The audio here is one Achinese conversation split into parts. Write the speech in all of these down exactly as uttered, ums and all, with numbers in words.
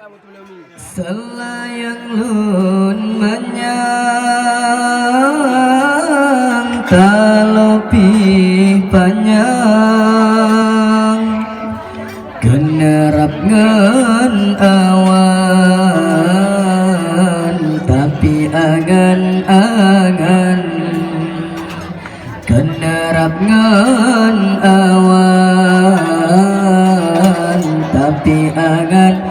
Seulayang lôn manyang taloe pih panyang, keuneurab ngon awan, tapi angan-angan. Keuneurab ngon awan, tapi angan-angan.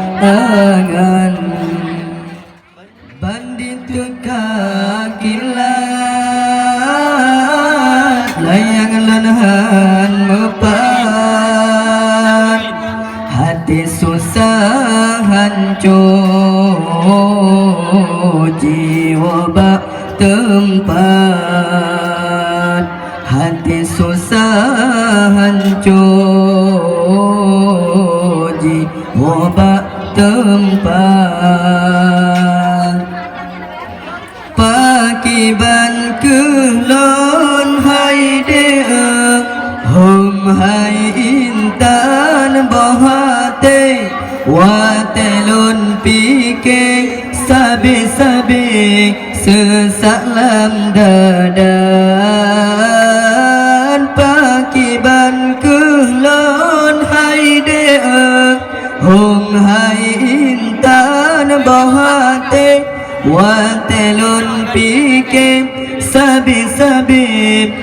Ban diteuka kilat, layang lôn hán meupat. Hati susah hanco jiwoe bak teumpat. Hati susah hanco jiwoe bak teumpat. Pakiban keuh lôn hai deuh, hom hai intan boh até, watée lôn pike sabe-sabe seusak lam dada. Pakiban keuh lôn hai deuh, hom hai intan boh até, watée lôn pike sabe-sabe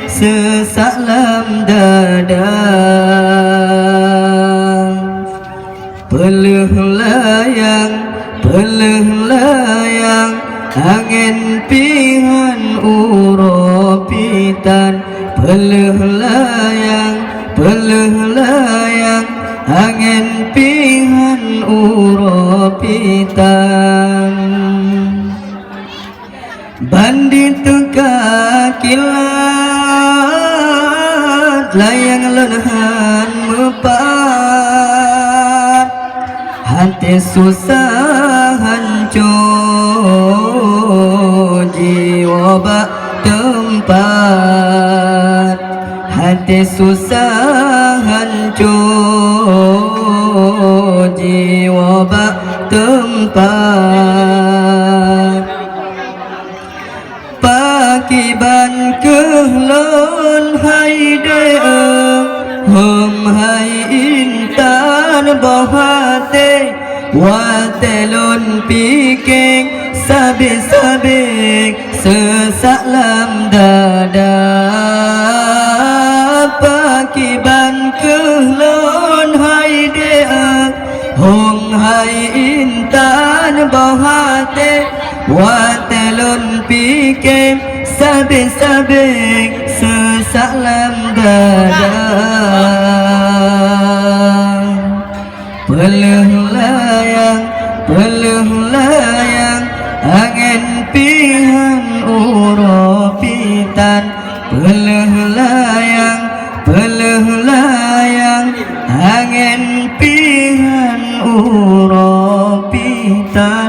seusak lam dada. Peuleueh layang, peuleueh layang, angén pih hán uroe pih tan. Peuleueh layang, peuleueh layang, angén pih hán uroe pih tan. Ban diteuka kilat, layang lôn hán meupat. Hati susah hanco jiwoe bak teumpat. Hati susah hanco jiwoe bak teumpat. Pakiban keuh lôn hai deuh, hom hai intan boh até, watée lôn pike sabe-sabe seusak lam dada. Pakiban keuh lôn hai deuh, hom hai intan boh até, watée lôn pike sabe-sabe seusak lam dada. Peuleueh layang, peuleueh layang, angén pih hán uroe pih tan. Peuleueh layang, peuleueh layang, angén pih hán uroe pih tan.